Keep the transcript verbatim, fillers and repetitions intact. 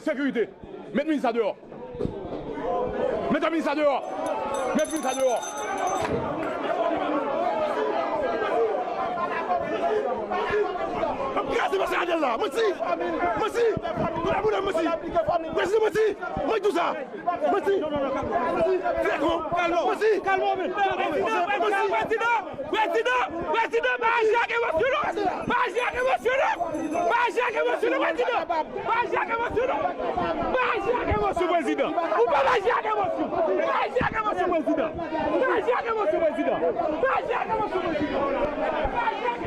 sekirite. Met minis la deyò. Met minis la deyò. Met minis la deyò. Kraze pase Ariel la. Manti. Manti. Manti. Prezidan manti. Manti tou sa. Manti. Manti. Fè kon. Manti. Manti. Prezidan, prezidan, prezidan, pa aji ak emosyon non! Pa aji ak emosyon non! Pa aji ak emosyon non, prezidan! Pa aji ak emosyon non! Pa aji ak emosyon, prezidan! Ou pa aji ak emosyon! Pa aji ak emosyon, prezidan! Pa aji ak emosyon, prezidan! Pa aji ak emosyon, prezidan! Pa aji ak emosyon!